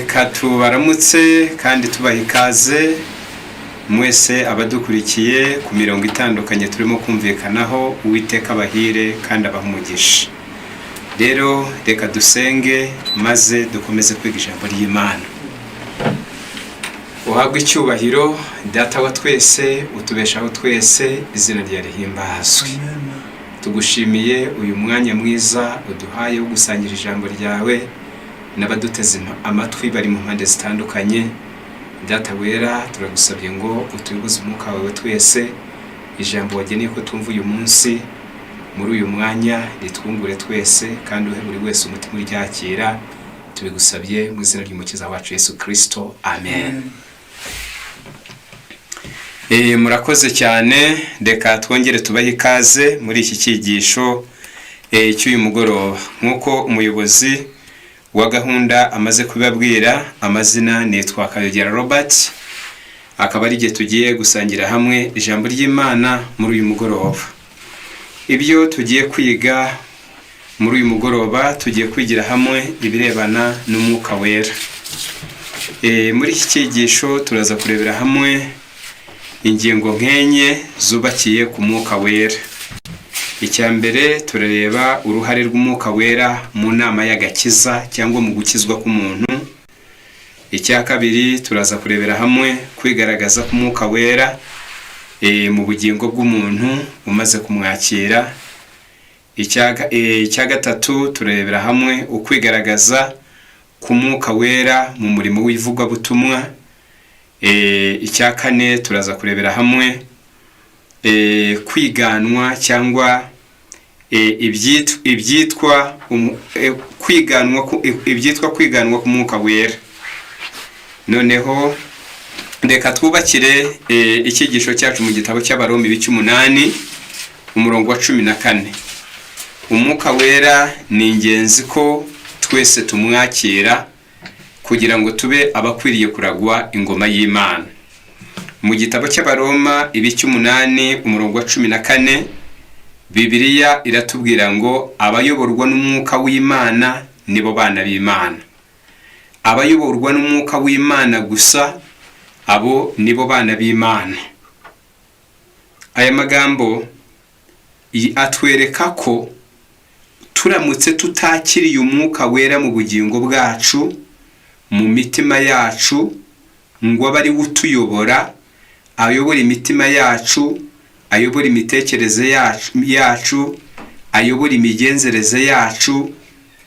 Katubaramutse kandi tubaha ikaze mwese abadukurikiye ku mirongo itandukanye turimo kumvikanaho. Uwiteka abahire kandi abaha umugisha. Rero reka dusenge maze dukomeze kwiga ijambo ry'Imana. Uhabwe icyubahiro, Data wa twese, utubeshaho twese, izina rya rihimbazwe. Tugushimiye uyu mwanya mwiza uduhaye wo gusangira ijambo ryawe n'abaduteze amatwi bari mu mpande zitandukanye. Data wera, turagusabye ngo utuyoboze umwuka wawe twese, ijambo wageneye ko tumva uyu munsi muri uyu mwanya ritwungure twese kandi uhe buri wese umutima uryakira. Tubigusabye mu izina ry'Umukiza wacu Yesu Kirisito, amen. Murakoze cyane. Reka twongere tubahe ikaze muri iki cyigisho cy'uyu mugoroba. Nk'uko umuyobozi wa gahunda amaze kubibabwira, amazina nitwa Kayogera Robert, akaba ari igihe tugiye gusangira hamwe ijambo ry'Imana muri uyu mugoroba. Ibyo tugiye kwiga muri uyu mugoroba, tugiye kwigira hamwe ibirebana n'Umwuka Wera. Muri iki cyigisho turaza kurebera hamwe ingingo nk'enye zubakiye ku Mwuka Wera. Icya mbere, turareba uruhare rw'Umwuka Wera mu nama y'agakiza cyangwa mu gukizwa k'umuntu. Icya kabiri, turaza kurebera hamwe kwigaragaza k'Umwuka Wera mu bugingo bw'umuntu umaze kumwakira. Icya gatatu, turebera hamwe ukwigaragaza k'Umwuka Wera mu murimo w'ivugabutumwa. Icya kane, turaza kurebera hamwe kwiganwa cyangwa ibyitwa kwiganwa k'Umwuka Wera. Noneho reka twubakire icyigisho cyacu mu gitabo cy'Abaroma, ibice 8, umurongo wa 14. Umwuka Wera ni ingenzi ko twese tumwakira kugira ngo tube abakwiriye kuragwa ingoma y'Imana. Mu gitabo cy'Abaroma, ibice 8, umurongo wa 14, Bibiliya iratubwira ngo: "Abayoborwa n'Umwuka w'Imana nibo bana b'Imana." Abayoborwa n'Umwuka w'Imana gusa, abo nibo bana b'Imana. Aya magambo atwereka ko turamutse tutakiriye Umwuka Wera mu bugingo bwacu, mu mitima yacu, ngo abe ari we utuyobora, ayobora imitima yacu, ayobora imitekerereze yacu, ayobora imigenzereze yacu,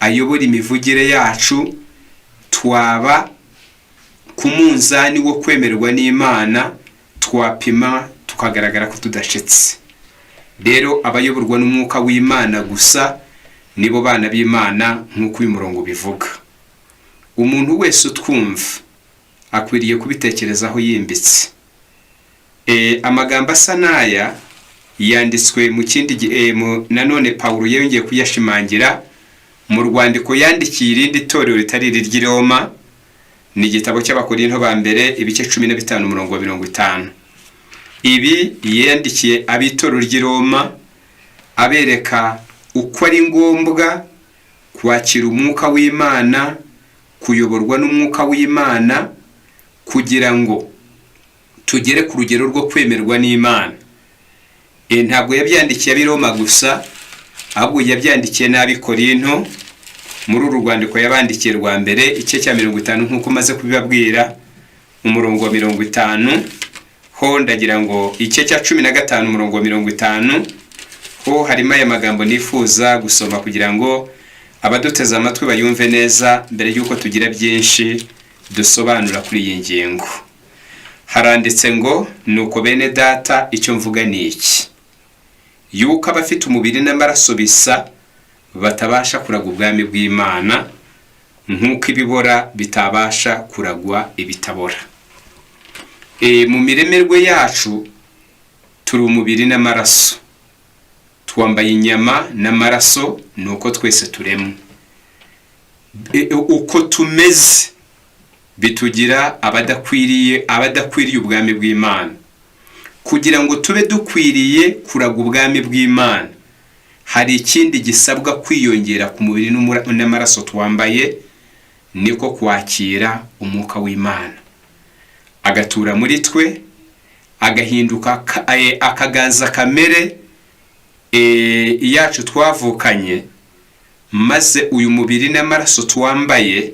ayobora imivugire yacu, twaba ku munzani wo kwemerwa n'Imana, twapima tukagaragara ko tudashitse. Rero abayoborwa n'Umwuka w'Imana gusa nibo bana b'Imana, nk'uko uyu murongo ubivuga. Umuntu wese utwumva akwiriye kubitekerezaho yimbitse. Amagambo asa n'aya yanditswe mu kindi nanone Pawulo yongeye kuyashimangira mu rwandiko yandikiye irindi torero ritari iri ry'i Roma. Ni igitabo cy'Abakorinto ba mbere, ibice 15, umurongo wa 50. Ibi yandikiye ab'itorero ry'i Roma, abereka uko ari ngombwa kwakira Umwuka w'Imana, kuyoborwa n'Umwuka w'Imana, kugira ngo tugere ku rugero rwo kwemerwa n'Imana. Ntabwo yabyandikiye ab'i Roma gusa, ahubwo yabyandikiye n'ab'i Korinto. Muri uru rwandiko yabandikiye rwa mbere, igice cya 50, nk'uko umaze kubibabwira, umurongo wa 50 ho, ndagira ngo igice cya 15, umurongo wa 50 ho, harimo aya magambo nifuza gusoma kugira ngo abaduteze amatwi bayumve neza mbere y'uko tugira byinshi dusobanura kuri iyi ngingo. Haranditse ngo: "Nuko bene Data, icyo mvuga ni iki, yuko abafite umubiri n'amaraso bisa batabasha kuragwa ubwami bw'Imana, nk'uko ibibora bitabasha kuragwa ibitabora." Mu miremerwe yacu turi umubiri n'amaraso, twambaye inyama n'amaraso, ni uko twese turemwe. Uko tumeze bitugira abadakwiriye ubwami bw'Imana. Kugira ngo tube dukwiriye kuragwa ubwami bw'Imana, hari ikindi gisabwa kwiyongera ku mubiri n'amaraso twambaye, Niko kwakira Umwuka w'Imana agatura muri twe, agahinduka akaganza kamere yacu twavukanye, maze uyu mubiri n'amaraso twambaye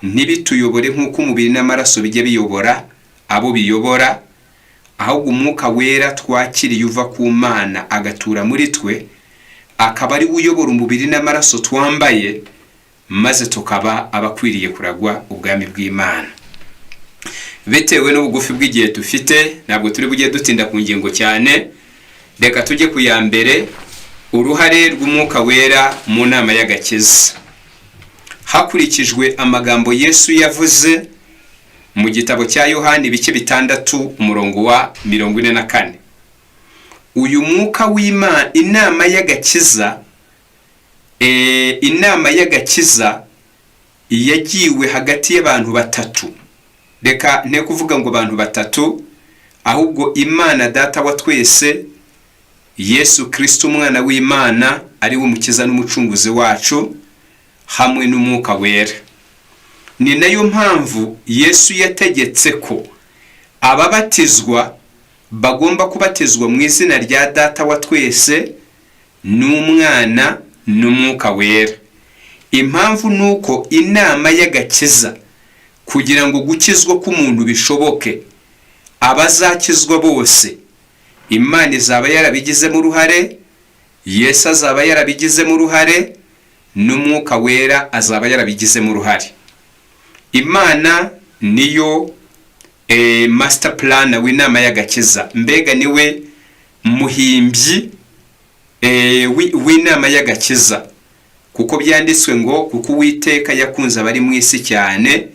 ntibituyobore nk'uko umubiri n'amaraso bijya biyobora abo biyobora, ahubwo Umwuka Wera twakiriye uva ku Mana agatura muri twe akaba ari we uyobora umubiri n'amaraso twambaye, maze tukaba abakwiriye kuragwa ubwami bw'Imana. Bitewe n'ubugufi bw'igihe dufite, ntabwo turi bujye dutinda ku ngingo cyane. Reka tujye ku ya mbere: uruhare rw'Umwuka Wera mu nama y'agakiza hakurikijwe amagambo Yesu yavuze mu gitabo cya Yohani, ibice 6, umurongo wa 44. Uyu Mwuka w'Imana, inama y'agakiza, inama y'agakiza yagiwe hagati y'abantu batatu. Reka nte kuvuga ngo abantu batatu, ahubwo Imana Data wa twese, Yesu Kirisito Umwana w'Imana ari we Mukiza n'Umucunguzi wacu, hamwe n'Umwuka Wera. Ni nayo mpamvu Yesu yategetse ko ababatizwa bagomba kubatizwa mu izina rya Data wa twese n'Umwana n'Umwuka Wera. Impamvu ni uko inama y'agakiza, kugira ngo gukizwa k'umuntu bishoboke, abazakizwa bose Imana izaba yarabigizemo uruhare, Yesu azaba yarabigizemo uruhare, n'Umwuka Wera azaba yarabigizemo uruhare. Imana niyo master plan w'inama y'agakiza, mbega niwe muhimbyi w'inama y'agakiza, kuko byanditswe ngo: "Kuko Uwiteka yakunze abari mu isi cyane,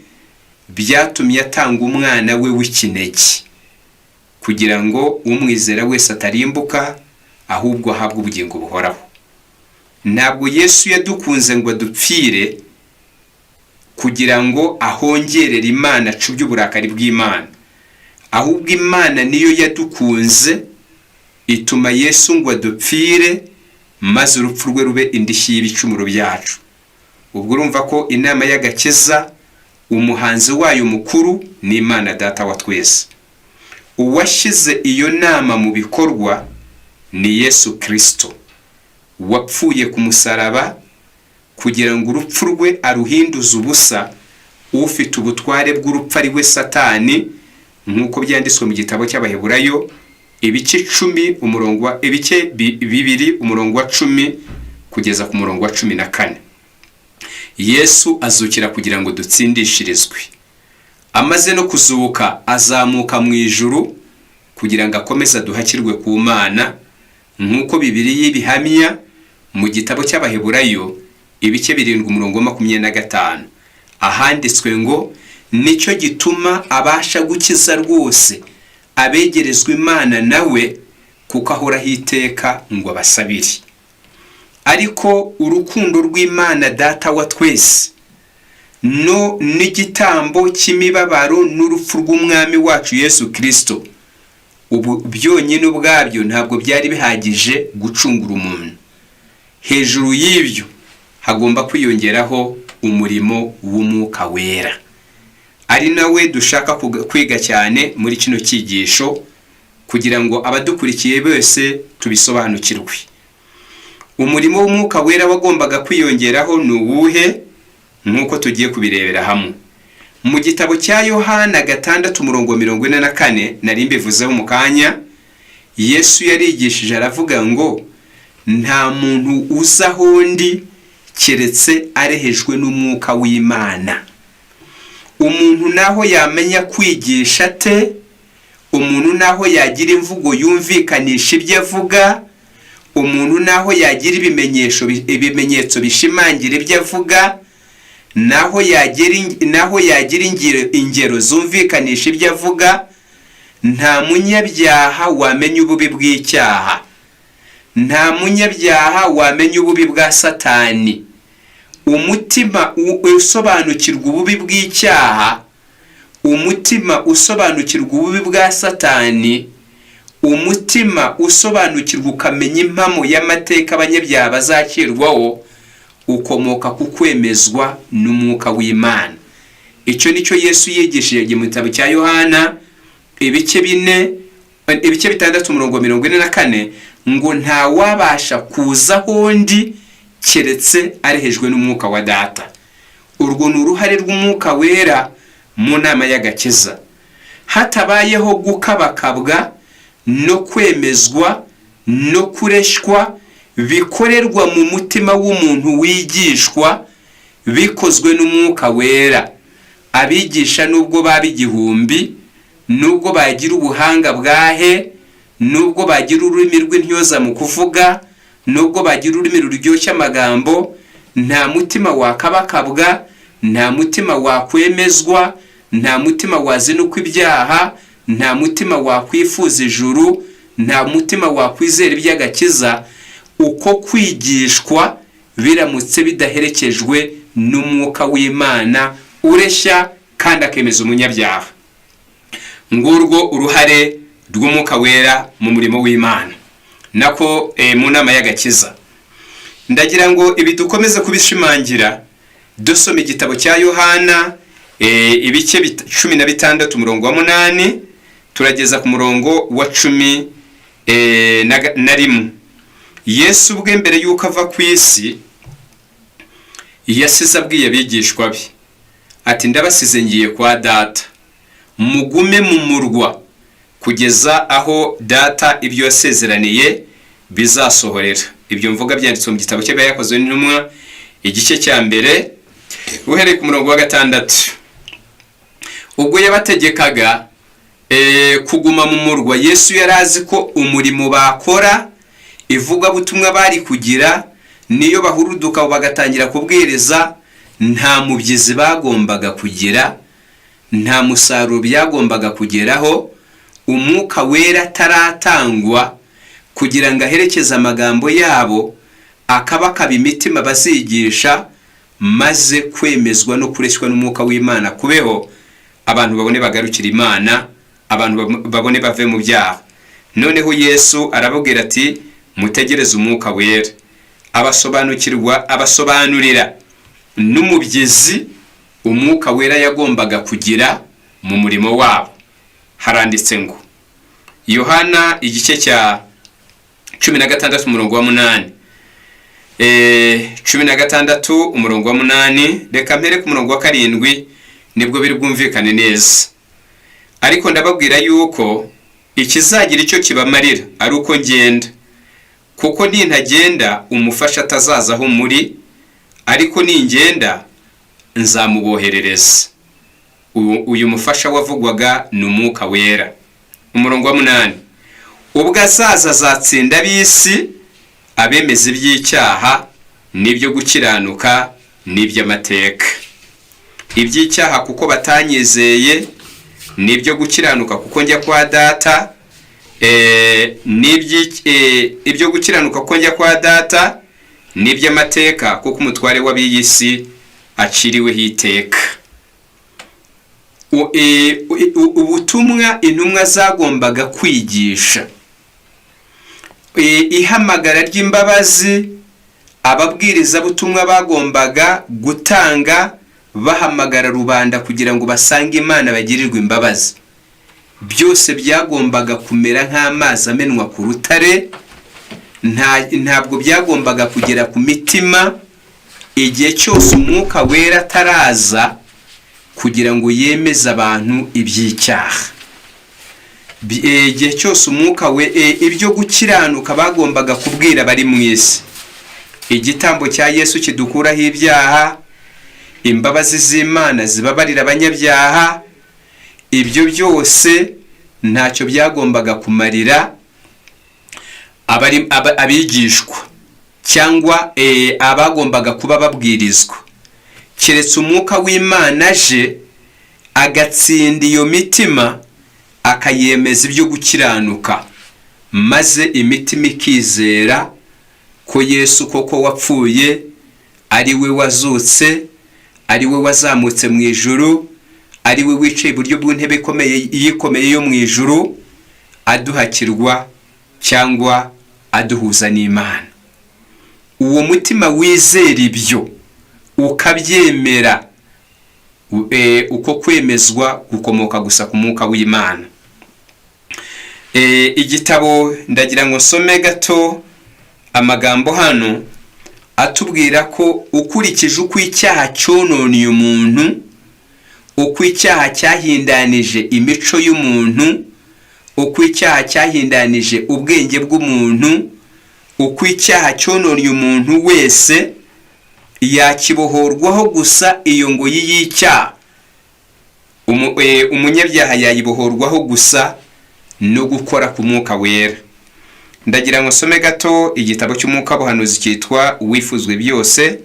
byatumye atanga umwana we w'ikinege, kugira ngo umwizera wese atarimbuka, ahubwo ahabwe ubugingo buhoraho." Ntabwo Yesu yadukunze ngo adupfire kugira ngo ahongerere Imana, acubye uburakari bw'Imana, ahubwo Imana niyo yadukunze ituma Yesu ngo adupfire, maze urupfu rwe rube indishyi y'ibicumuro byacu. Ubwo urumva ko inama y'agakiza, umuhanzi wayo mukuru ni Imana Data wa twese. Uwashyize iyo nama mu bikorwa ni Yesu Kirisito wapfuye ku musaraba, kugira ngo urupfu rwe aruhinduze ubusa ufite ubutware bw'urupfu, ari we Satani, nk'uko byanditswe mu gitabo cy'Abaheburayo, ibice 10, umurongo wa, ibice 2, umurongo wa 10 kugeza ku murongo wa 14. Yesu azukira kugira ngo dutsindishirizwe. Amaze no kuzuka, azamuka mu ijuru kugira ngo akomeze aduhakirwe ku Mana, nk'uko Bibiliya ibihamya mu gitabo cy'Abaheburayo, ibice 7, umurongo wa 25, ahanditswe ngo: "Nicyo gituma abasha gukiza rwose abegerezwa Imana nawe, kuko ahoraho iteka ngo abasabire." Ariko urukundo rw'Imana Data wa twese no n'igitambo cy'imibabaro n'urupfu rw'Umwami wacu Yesu Kirisito, ubu byonyine ubwabyo ntabwo byari bihagije gucungura umuntu. Hejuru y'ibyo hagomba kwiyongeraho umurimo w'Umwuka Wera, ari nawe dushaka kwiga cyane muri kino cyigisho, kugira ngo abadukurikiye bose tubisobanukirwe. Umurimo w'Umwuka Wera wagombaga kwiyongeraho ni uwuhe? Nk'uko tugiye kubirebera hamwe mu gitabo cya Yohana 6, umurongo 44, nari mbivuzeho mu kanya. Yesu yarigishije aravuga ngo: "Nta muntu uza aho ndi keretse arehejwe n'Umwuka w'Imana." Umuntu naho yamenya kwigisha ate, umuntu naho yagira imvugo yumvikanisha ibyo avuga, umuntu naho yagira ibimenyetso bishimangira ibyo avuga, naho yagira ingero zumvikanisha ibyo avuga, nta munyabyaha wamenya ububi bw'icyaha, nta munyabyaha wamenya ububi bwa Satani. Umutima usobanukirwa ububi bw'icyaha, umutima usobanukirwa ububi bwa Satani, umutima usobanukirwa ukamenya impamo y'amateka abanyabyaha bazakirwaho, Ukomoka ku kwemezwa n'Umwuka w'Imana. Icyo ni cyo Yesu yigishije mu gitabo cya Yohana ibice 4, ibice 6, umurongo 44, ngo: "Ntawabasha kuza aho ndi keretse arehejwe n'Umwuka wa Data." Urwo ni uruhare rw'Umwuka Wera mu nama y'agakiza. Hatabayeho gukabakabwa no kwemezwa no kureshywa bikorerwa mu mutima w'umuntu wigishwa, bikozwe n'Umwuka Wera, abigisha nubwo baba 1000, nubwo bagira ubuhanga bwahe, nubwo bagira ururimi rw'intyoza mu kuvuga, nubwo bagira ururimi ruryoshya amagambo, nta mutima wakabakabwa, nta mutima wakwemezwa, nta mutima wazinukwa ibyaha, nta mutima wakwifuza ijuru, nta mutima wakwizera iby'agakiza, uko kwigishwa biramutse bidaherekejwe n'Umwuka w'Imana ureshya kandi akemeza umunyabyaha. Ngurwo uruhare rw'Umwuka Wera mu murimo w'Imana, nako mu nama y'agakiza. Ndagira ngo ibi dukomeze kubishimangira dusoma igitabo cya Yohana ibice 16, umurongo wa 8 turageza ku murongo wa 11. Yesu ubwe, mbere y'uko ava ku isi, yasize abwiye abigishwa be ati: "Ndabasize, ngiye kwa Data. Mugume mu murwa kugeza aho Data ibyo yasezeraniye bizasohorera." Ibyo mvuga byanditswe mu gitabo cy'Ibyakozwe n'Intumwa, igice cya 1, uhereye ku murongo wa 6. Ubwo yabategekaga kuguma mu murwa, Yesu yari azi ko umurimo bakora, ivugabutumwa bari kugira, niyo bahuruduka bagatangira kubwiriza, nta mubyizi bagombaga kugira, nta musaruro byagombaga kugeraho Umwuka Wera ataratangwa kugira ngo aherekeze amagambo yabo, akabakaba imitima bazigisha, maze kwemezwa no kureshywa n'Umwuka w'Imana kubeho, abantu babone bagarukira Imana, abantu babone bave mu byaha. Noneho Yesu arababwira ati: "Mutegereze Umwuka Wera." Abasobanukirwa, abasobanurira n'umubyizi Umwuka Wera yagombaga kugira mu murimo wabo. Haranditse ngo, Yohana igice cya 16, umurongo wa 8, 16, umurongo wa 8. Reka mpere ku murongo wa 7, nibwo biri bwumvikane neza. "Ariko ndababwira yuko ikizagira icyo kibamarira ari uko ngenda, kuko nintagenda umufasha atazaza aho muri, ariko ningenda nzamuboherereza." Uyu mufasha wavugwaga ni Umwuka Wera. Umurongo wa 8: "Ubwo azaza azatsinda ab'isi, abemeza iby'icyaha n'ibyo gukiranuka n'iby'amateka. Iby'icyaha kuko batanyizeye, n'ibyo gukiranuka kuko njya kwa Data, ibyo gukiranuka kuko njya kwa Data, n'iby'amateka kuko umutware w'ab'iyi si aciriweho iteka." Ubutumwa intumwa zagombaga kwigisha, ihamagara ry'imbabazi ababwirizabutumwa bagombaga gutanga bahamagara rubanda kugira ngo basange Imana bagirirwe imbabazi, byose byagombaga kumera nk'amazi amenwa ku rutare. Ntabwo byagombaga kugera ku mitima igihe cyose Umwuka Wera ataraza kugira ngo yemeze abantu iby'icyaha. Igihe cyose Umwuka we, ibyo gukiranuka bagombaga kubwira abari mu isi, igitambo cya Yesu kidukuraho ibyaha, imbabazi z'Imana zibabarira abanyabyaha, ibyo byose ntacyo byagombaga kumarira abigishwa cyangwa abagombaga kuba babwirizwa, keretse Umwuka w'Imana aje agatsinda iyo mitima, akayemeza ibyo gukiranuka, maze imitima ikizera ko Yesu koko wapfuye ari we wazutse, ari we wazamutse mu ijuru, ari we wicaye iburyo bw'intebe ikomeye yikomeye yo mu ijuru, aduhakirwa cyangwa aduhuza n'Imana. Uwo mutima wizera ibyo ukabyemera, uko kwemezwa gukomoka gusa ku Mwuka w'Imana. Igitabo, ndagira ngo nsome gato amagambo hano atubwira ko ukurikije uko icyaha cyononeye umuntu, uko icyaha cyahindanije imico y'umuntu, uko icyaha cyahindanije ubwenge bw'umuntu, uko icyaha cyononeye umuntu wese, yakibohorwaho gusa iyo ngoyi y'icyaha. Umunyabyaha yayibohorwaho gusa no gukora ku Mwuka Wera. Ndagira ngo nsome gato igitabo cy'umwuka w'ubuhanuzi cyitwa Uwifuzwe Byose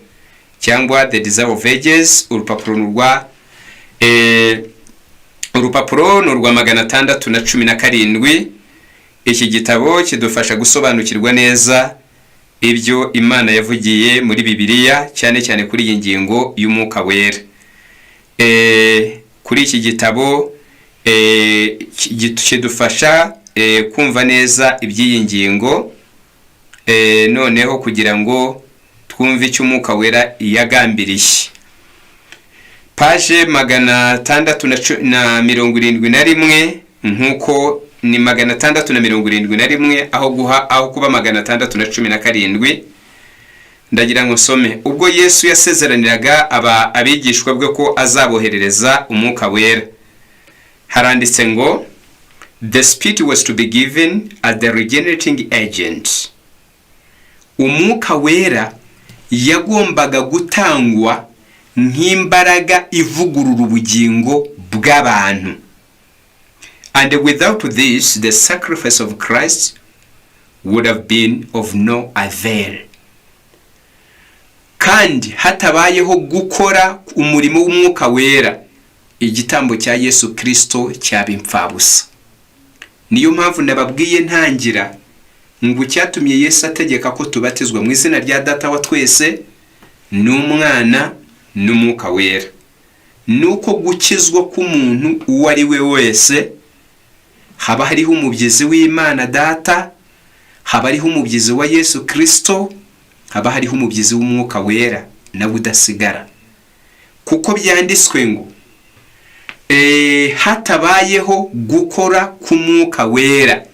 cyangwa The Desire of Ages. Urupapuro ni urwa 617. Iki gitabo kidufasha gusobanukirwa neza ibyo Imana yavugiye muri Bibiliya, cyane cyane kuri iyi ngingo y'Umwuka Wera. Kuri iki gitabo kidufasha kumva neza iby'iyi ngingo, noneho kugira ngo twumve icyo Umwuka Wera yagambiriye. Page 671, nk'uko ni 671 aho kuba 617. Ndagira ngo nsome: ubwo Yesu yasezeraniraga aba abigishwa bwe ko azaboherereza Umwuka Wera, haranditse ngo: "The Spirit was to be given as the regenerating agent." Umwuka Wera yagombaga gutangwa nk'imbaraga ivugurura ubugingo bw'abantu. "And without this, the sacrifice of Christ would have been of no avail." Kandi hatabayeho gukora umurimo w'Umwuka Wera, igitambo cya Yesu Kirisito cyaba imfabusa. Niyo mpamvu nababwiye ntangira ngo icyatumye Yesu ategeka ko tubatizwa mu izina rya Data wa twese n'Umwana n'Umwuka Wera, ni uko gukizwa k'umuntu uwo ari we wese haba hariho umubyizi w'Imana Data, haba hariho umubyizi wa Yesu Kirisito, haba hariho umubyizi w'Umwuka Wera nawe udasigara, kuko byanditswe ngo hatabayeho gukora k'Umwuka Wera,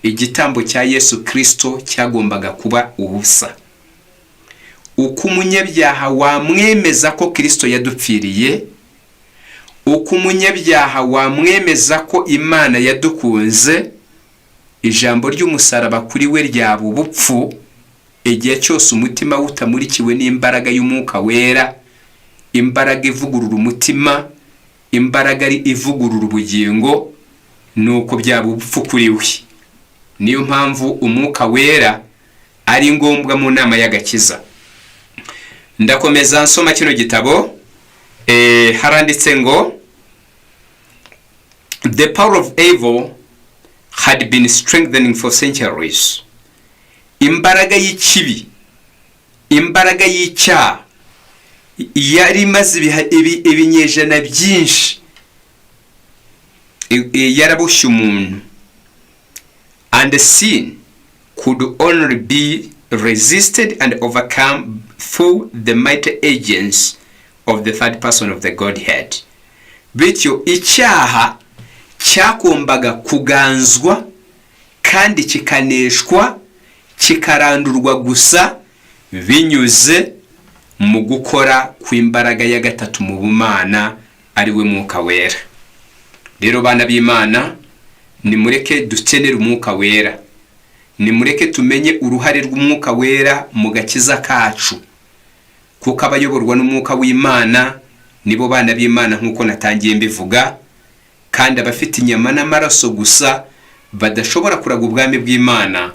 igitambo cya Yesu Kirisito cyagombaga kuba ubusa. Uko umunyabyaha wamwemeza ko Kirisito yadupfiriye, uko umunyabyaha wamwemeza ko Imana yadukunze, ijambo ry'umusaraba kuri we ryaba ubupfu igihe cyose umutima we utamurikiwe n'imbaraga y'Umwuka Wera, imbaraga ivugurura umutima, imbaraga ivugurura ubugingo, ni uko byaba ubupfu kuri we. Niyo mpamvu Umwuka Wera ari ngombwa mu nama y'agakiza. Ndakomeza nsoma kino gitabo. Haranditse ngo: "The power of evil had been strengthening for centuries." Imbaraga y'ikibi, imbaraga y'icyaha yari imaze ibinyejana byinshi yaraboshye umuntu. "And sin could only be resisted and overcome through the mighty agents of the third person of the Godhead." Bityo icyaha cyagombaga kuganzwa kandi kikaneshwa, kikarandurwa gusa binyuze mu gukora kw'imbaraga ya gatatu mu bumana, ari we Mwuka Wera. Rero bana b'Imana, nimureke dukenere Umwuka Wera, nimureke tumenye uruhare rw'Umwuka Wera mu gakiza kacu, kuko abayoborwa n'Umwuka w'Imana nibo bana b'Imana, nk'uko natangiye mbivuga, kandi abafite inyama n'amaraso gusa badashobora kuragwa ubwami bw'Imana,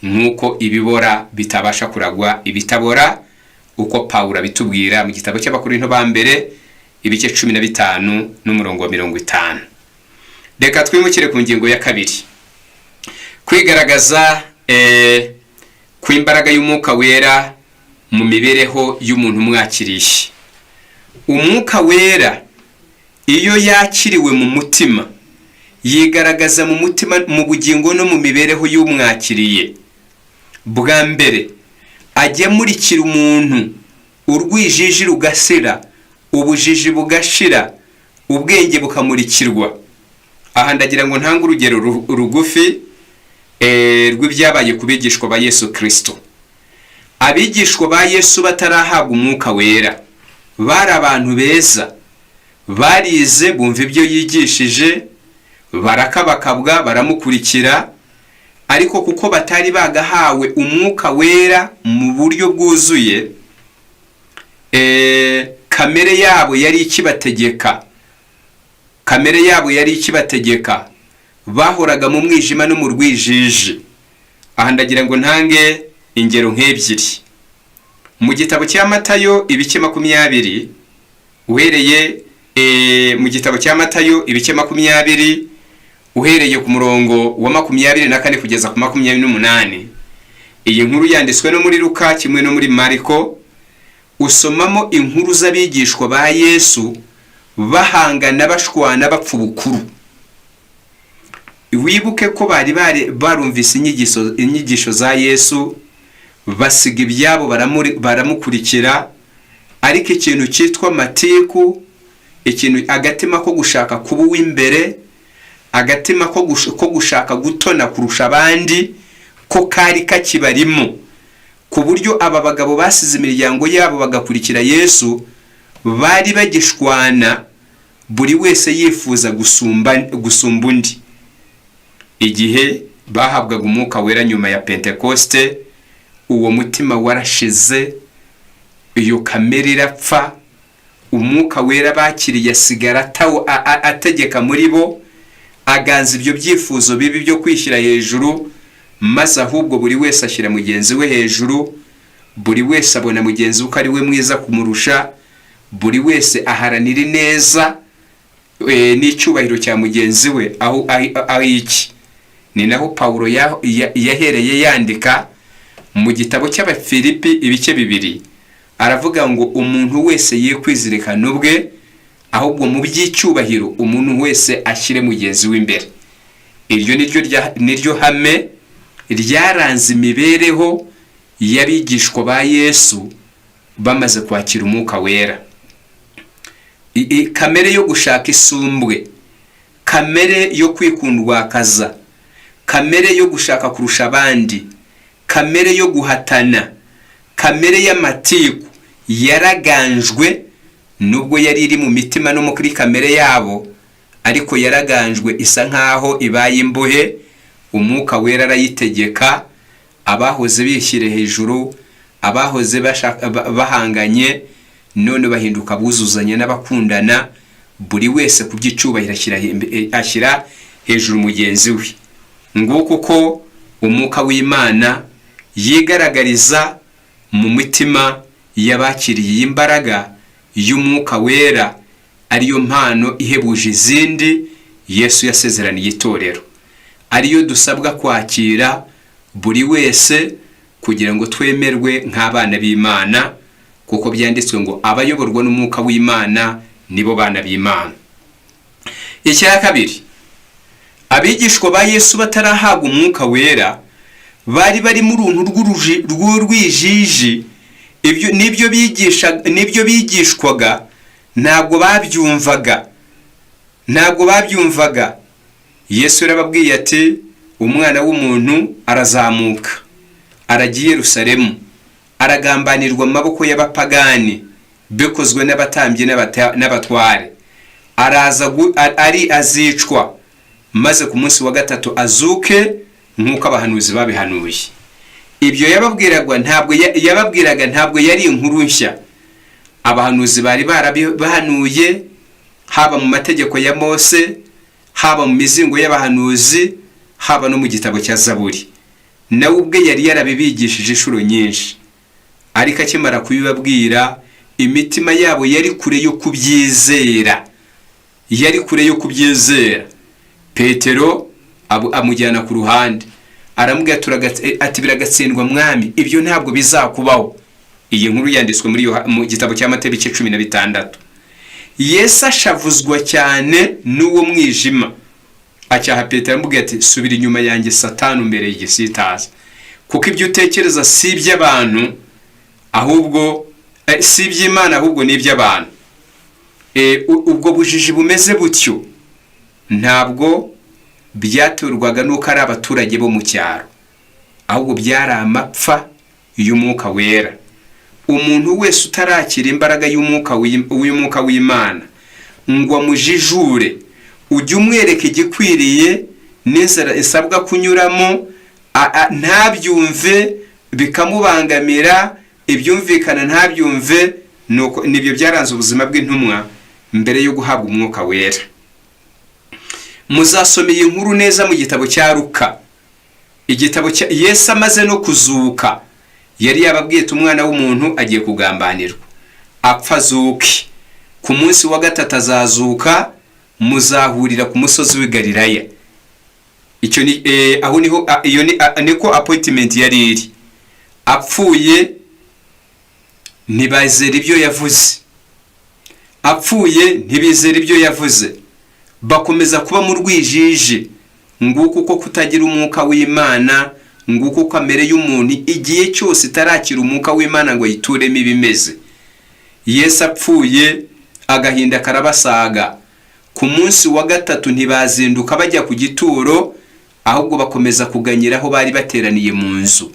nk'uko ibibora bitabasha kuragwa ibitabora, uko Pawulo abitubwira mu gitabo cy'Abakorinto ba mbere, ibice 15 n'umurongo wa 50. Reka twimukire ku ngingo ya kabiri: kwigaragaza kw'imbaraga y'Umwuka Wera mu mibereho y'umuntu umwakiriye. Umwuka Wera iyo yakiriwe mu mutima, yigaragaza mu mutima, mu bugingo no mu mibereho y'umwakiriye. Bwa mbere, Ajya amurikira umuntu, urwijiji rugashira, ubujiji bugashira, ubwenge bukamurikirwa. Aha ndagira ngo ntange urugero rugufi rw'ibyabaye ku bigishwa ba Yesu Kirisito. Abigishwa ba Yesu batarahabwa Umwuka Wera bari abantu beza, barize, bumva ibyo yigishije, barakabakabwa, baramukurikira. Ariko kuko batari bagahawe Umwuka Wera mu buryo bwuzuye, kamere yabo yari ikibategeka, kamere yabo yari ikibategeka, bahoraga mu mwijima no mu rwijiji. Aha ndagira ngo ntange ingero nk'ebyiri. Mu gitabo cya Matayo ibice 20, uhereye mu gitabo cya Matayo ibice 20, uhereye ku murongo wa 24 kugeza ku 28, iyi nkuru yanditswe no muri Luka kimwe no muri Mariko. Usomamo inkuru z'abigishwa ba Yesu bahangana, bashwana, bapfa ubukuru. Wibuke ko bari barumvise inyigisho za Yesu, basiga ibyabo baramukurikira. Ariko ikintu cyitwa amatiku, ikintu agatima ko gushaka kuba uw'imbere, agatima ko gushaka gutona kurusha abandi, ko kari kakibarimo, ku buryo aba bagabo basize imiryango yabo bagakurikira Yesu bari bagishwana, buri wese yifuza gusumba undi. Igihe bahabwaga Umwuka Wera nyuma ya Pentekoste, uwo mutima warashize, iyo kamere irapfa. Umwuka Wera bakiriye asigara ategeka muri bo, aganza ibyo byifuzo bibi byo kwishyira hejuru, maze ahubwo buri wese ashyira mugenzi we hejuru, buri wese abona mugenzi we ko ari we mwiza kumurusha, buri wese aharanira ineza n'icyubahiro cya mugenzi we aho iki. Ni naho Pawulo yahereye yandika mu gitabo cy'Abafilipi ibice 2, aravuga ngo umuntu wese ye kwizirikana ubwe, ahubwo mu by'icyubahiro umuntu wese ashyire mugenzi we imbere. Iryo niryo hame ryaranze imibereho y'abigishwa ba Yesu bamaze kwakira Umwuka Wera. Kamere yo gushaka isumbwe, kamere yo kwikundwakaza, kamere yo gushaka kurusha abandi, kamere yo guhatana, kamere y'amatiku yaraganjwe. Nubwo yari iri mu mitima no muri kamere yabo, ariko yaraganjwe, isa nkaho ibaye imbohe. Umwuka Wera arayitegeka. Abahoze bishyire hejuru, abahoze bahanganye, none bahinduka buzuzanya n'abakundana, buri wese ku by'icyubahiro ashyira hejuru mugenzi we. Nguko uko Umwuka w'Imana yigaragariza mu mitima y'abakiriye iyi mbaraga y'Umwuka Wera, ariyo mpano ihebuje izindi Yesu yasezeraniye itorero, ariyo dusabwa kwakira buri wese kugira ngo twemerwe nk'abana b'Imana, kuko byanditswe ngo abayoborwa n'Umwuka w'Imana nibo bana b'Imana. Icya kabiri, abigishwa ba Yesu batarahabwa Umwuka Wera bari bari mu runtu rw'urwijiji. Ibyo nibyo bigisha, nibyo bigishwaga ntabwo babyumvaga, ntabwo babyumvaga. Yesu yarababwiye ati: "Umwana w'umuntu arazamuka, aragiye i Yerusalemu, aragambanirwa mu maboko y'abapagani bikozwe n'abatambyi n'abatware, araza ari azicwa, maze ku munsi wa gatatu azuke nk'uko abahanuzi babihanuye." Ibyo yababwiraga ntabwo yababwiraga ntabwo yari inkuru nshya. Abahanuzi bari barabihanuye, haba mu mategeko ya Mose, haba mu mizingo y'abahanuzi, haba no mu gitabo cya Zaburi. Nawe ubwe yari yarabibigishije inshuro nyinshi. Ariko akimara kubibabwira, imitima yabo yari kure yo kubyizera, yari kure yo kubyizera. Petero amujyana ku ruhande, aramubwira ati: "Biragatsindwa Mwami, ibyo ntabwo bizakubaho." Iyi nkuru yanditswe mu gitabo cya Matayo ibice 16. Yesu ashavuzwa cyane n'uwo mwijima, acyaha Petero, aramubwira ati: "Subira inyuma yanjye Satani, umbere y'igisitaza, kuko ibyo utekereza si iby'abantu." Ahubwo si iby'Imana, ahubwo ni iby'abantu. Ubwo bujiji bumeze butyo ntabwo byaturwaga n'uko ari abaturage bo mu cyaro, ahubwo byari amapfa y'Umwuka Wera. Umuntu wese utarakira imbaraga y'Umwuka w'Imana ngo amujijure, ujye umwereka igikwiriye n'inzira isabwa kunyuramo, ntabyumve, bikamubangamira, ibyumvikana ntabyumve. Nuko nibyo byaranze ubuzima bw'intumwa mbere yo guhabwa Umwuka Wera. Muzasoma iyi nkuru neza mu gitabo cya Luka. Igitabo cya Yesu amaze no kuzuka, yari yababwiye ati: "Umwana w'umuntu agiye kugambanirwa, apfa, azuke, ku munsi wa gatatu azazuka, muzahurira ku musozi w'i Galilaya." Icyo ni aho niho iyo ni niko appointment yari iri. Apfuye, ntibazera ibyo yavuze. Apfuye, ntibizera ibyo yavuze, bakomeza kuba mu rwijiji. Nguko uko kutagira Umwuka w'Imana, nguko kamere y'umuntu igihe cyose itarakira Umwuka w'Imana ngo yituremo ibimeze. Yesu apfuye, agahinda karabasaga. Ku munsi wa gatatu ntibazinduka bajya ku gituro, ahubwo bakomeza kuganyira aho bari bateraniye mu nzu.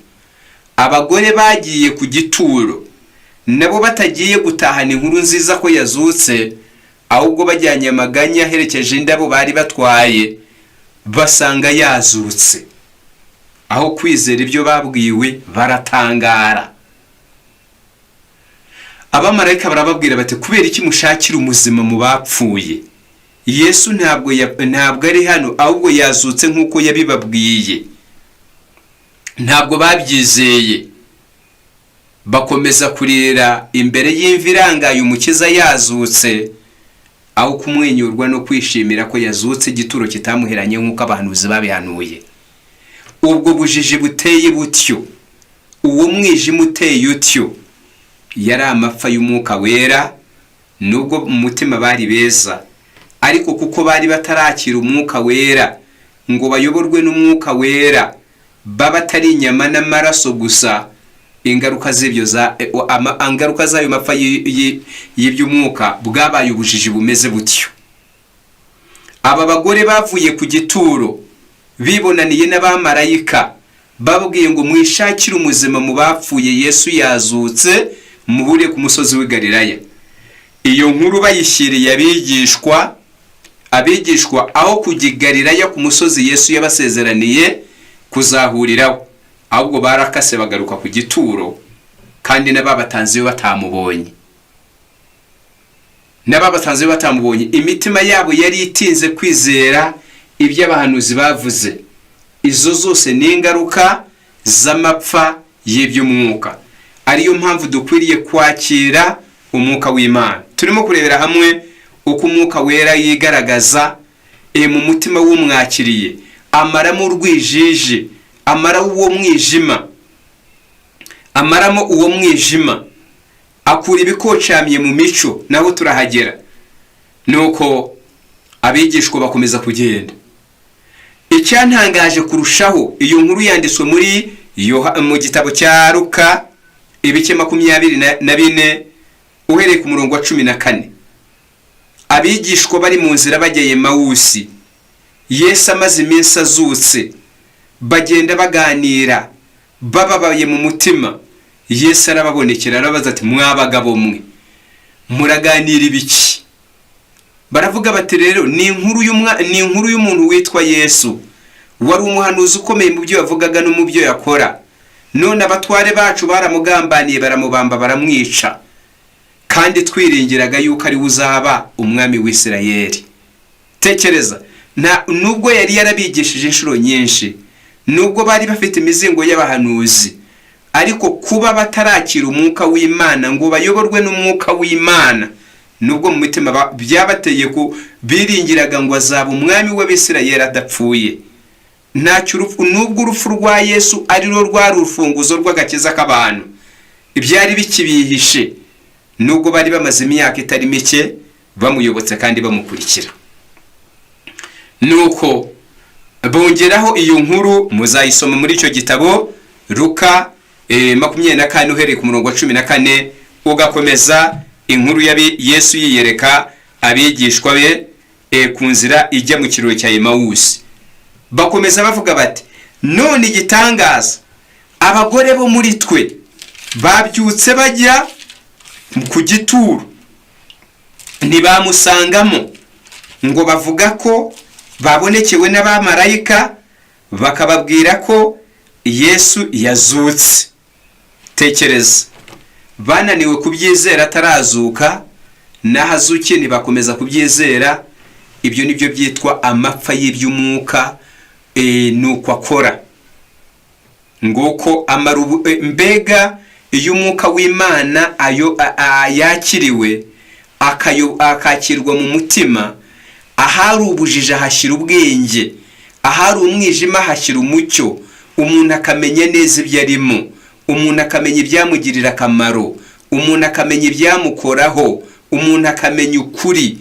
Abagore bagiye ku gituro nabo batagiye gutahana inkuru nziza ko yazutse, ahubwo bajyanye amaganya aherekeje indabo bari batwaye, basanga yazutse. Aho kwizera ibyo babwiwe, baratangara. Abamarayika barababwira bati: "Kubera iki mushakira umuzima mu bapfuye? Yesu ntabwo ari hano, ahubwo yazutse nk'uko yabibabwiye." Ntabwo babyizeye, bakomeza kurira imbere y'imva irangaye Umukiza yazutse, aho kumwenyurwa no kwishimira ko yazutse, igituro kitamuheranye nk'uko abahanuzi babihanuye. Ubwo bujiji buteye butyo, uwo mwijima uteye utyo, yari amapfa y'Umwuka Wera. Nubwo mu mutima bari beza, ariko kuko bari batarakira Umwuka Wera ngo bayoborwe n'Umwuka Wera, baba atari inyama n'amaraso gusa. Ingaruka z'ibyo za ingaruka z'ayo mapfa y'iby'umwuka bwabaye ubujiji bumeze butyo. Aba bagore bavuye ku gituro bibonaniye n'abamarayika, babwiye ngo: "Mwishakire umuzima mu bapfuye, Yesu yazutse, muhure ku musozi w'i Galilaya." Iyo nkuru bayishyiriye abigishwa. Abigishwa, aho kujya i Galilaya ku musozi Yesu yabasezeraniye kuzahuriraho, ahubwo barakase bagaruka ku gituro, kandi n'ababatanzeyo batamubonye, n'ababatanzeyo batamubonye. Imitima yabo yari itinze kwizera ibyo abahanuzi bavuze. Izo zose ni ingaruka z'amapfa y'iby'umwuka, ariyo mpamvu dukwiriye kwakira Umwuka w'Imana. Turimo kurebera hamwe uko Umwuka Wera yigaragaza mu mutima w'umwakiriye, amaramo urwijiji, amaraho uwo mwijima, amaramo uwo mwijima, akura ibikocamye mu mico. Naho turahagera. Nuko abigishwa bakomeza kugenda. Icyantangaje kurushaho, iyo nkuru yanditswe mu gitabo cya Luka, ibice 24, uhereye ku murongo wa 14. Abigishwa bari mu nzira bajya Emawusi, Yesu amaze iminsi azutse, bagenda baganira bababaye mu mutima. Yesu arababonekera, arabaza ati: "Mwabagabo mwe, muraganira ibiki?" Baravuga bati: "Rero ni inkuru y'umuntu witwa Yesu, wari umuhanuzi ukomeye mu byo yavugaga no mu byo yakora. None abatware bacu baramugambaniye, baramubamba, baramwica, kandi twiringiraga yuko ari we uzaba umwami w'Isirayeli." Tekereza, nubwo yari yarabigishije inshuro nyinshi, nubwo bari bafite imizingo y'abahanuzi, ariko kuba batarakira Umwuka w'Imana ngo bayoborwe n'Umwuka w'Imana, nubwo mu mitima byabateye ku biringiraga ngo azaba umwami w'Abisirayeli adapfuye, ntacyo urupfu, nubwo urupfu rwa Yesu ari rwo rwari urufunguzo rw'agakiza k'abantu, ibyari bikibihishe, nubwo bari bamaze imyaka itari mike bamuyobotse kandi bamukurikira. Nuko bongeraho iyo nkuru, muzayisoma muri icyo gitabo Luka. 24 uhereye ku murongo wa 14, ugakomeza inkuru ya Yesu yiyereka abigishwa be ku nzira ijya mu kirori cya Emawusi. Bakomeza bavuga bati: "None igitangaza, abagore bo muri twe babyutse bajya ku gituro, ntibamusangamo, ngo bavuga ko babonekewe n'abamarayika bakababwira ko Yesu yazutse." Tekereza, bananiwe kubyizera atarazuka, n'aho azukiye ntibakomeza kubyizera. Ibyo nibyo byitwa amapfa y'iby'umwuka. Ni uko akora nguko amara. Mbega iyo umwuka w'Imana ayo yakiriwe, akakirwa mu mutima, ahari ubujiji ahashyira ubwenge, ahari umwijima hashyira umucyo, umuntu akamenya neza ibyo arimo, umuntu akamenya ibyamugirira akamaro, umuntu akamenya ibyamukoraho, umuntu akamenya ukuri,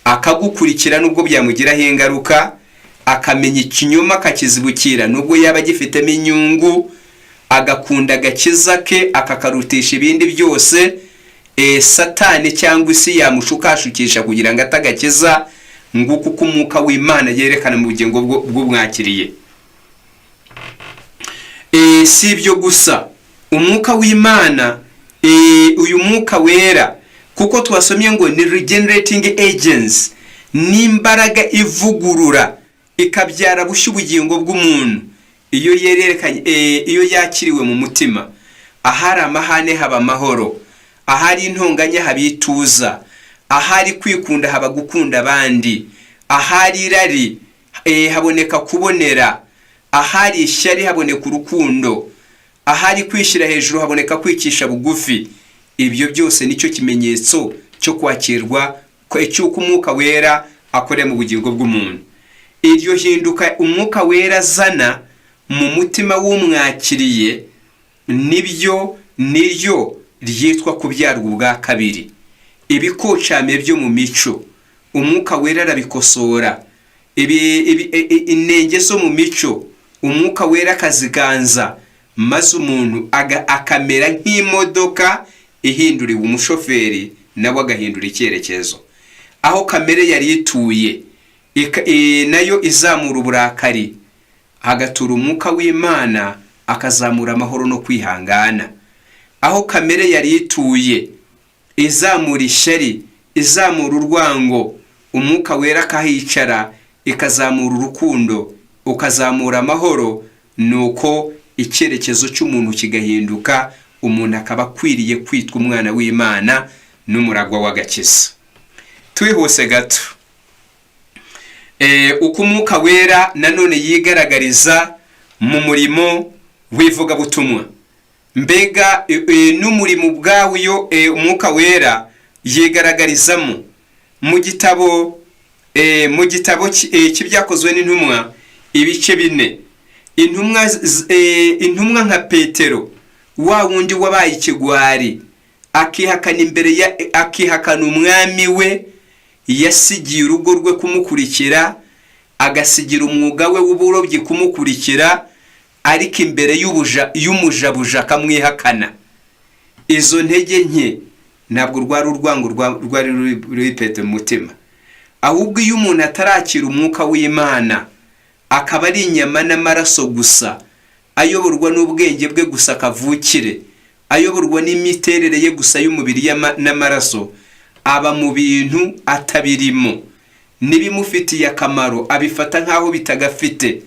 akagukurikira nubwo byamugiraho ingaruka, akamenya ikinyoma akakizibukira nubwo yaba agifitemo inyungu, agakunda agakiza ke akakarutisha ibindi byose. Satani cyangwa isi yamushukashukisha kugira ngo atagakiza. Nguko uko umwuka w'Imana yerekana mu bugingo bw'umwakiriye. Si ibyo gusa, umwuka w'Imana, uyu mwuka wera, kuko twasomye ngo ni regenerating agents, ni imbaraga ivugurura ikabyara bushya ubugingo bw'umuntu iyo yerekanye, iyo yakiriwe mu mutima. Ahari amahane haba amahoro, ahari intonganya haba ituza, ahari kwikunda haba gukunda abandi, ahari irari haboneka kubonera, ahari ishyari haboneka urukundo, ahari kwishyira hejuru haboneka kwicisha bugufi. Ibyo byose nicyo kimenyetso cyo kwakirwa, cy'uko umwuka wera akorera mu bugingo bw'umuntu. Iryo hinduka umwuka wera azana mu mutima w'umwakiriye nibyo niryo ryitwa kubyarwa ubwa kabiri. Ibikocame byo mu mico umwuka wera arabikosora, inenge zo mu mico umwuka wera akaziganza, maze umuntu akamera nk'imodoka ihinduriwe umushoferi, nawe agahindura icyerekezo. Aho kamere yari ituye nayo izamura uburakari, hagatura umwuka w'Imana akazamura amahoro no kwihangana. Aho kamere yari ituye izamura ishyari, izamura urwango, umwuka wera akahicara, ikazamura urukundo, ukazamura amahoro. Nuko icyerekezo cy'umuntu kigahinduka, umuntu akaba akwiriye kwitwa umwana w'Imana n'umuragwa w'agakiza. Twihuse gato, uko umwuka wera nanone yigaragariza mu murimo w'ivugabutumwa. Mbega n'umurimo ubwawo iyo umwuka wera yigaragarizamo. Mu gitabo cy'Ibyakozwe n'Intumwa, ibice 4, intumwa nka Petero, wa wundi wabaye ikigwari, akihakana imbere ya akihakana umwami we, yasigiye urugo rwe kumukurikira, agasigira umwuga we w'uburobyi kumukurikira, ariko imbere y'umujabuja akamwihakana. Izo ntege nke ntabwo rwari urwango rwari ruri Petero mu mutima. Ahubwo iyo umuntu atarakira umwuka w'Imana, akaba ari inyama n'amaraso gusa, ayoborwa n'ubwenge bwe gusa kavukire, ayoborwa n'imiterere ye gusa y'umubiri n'amaraso, aba mu bintu atabirimo, n'ibimufitiye akamaro abifata nk'aho bitagafite.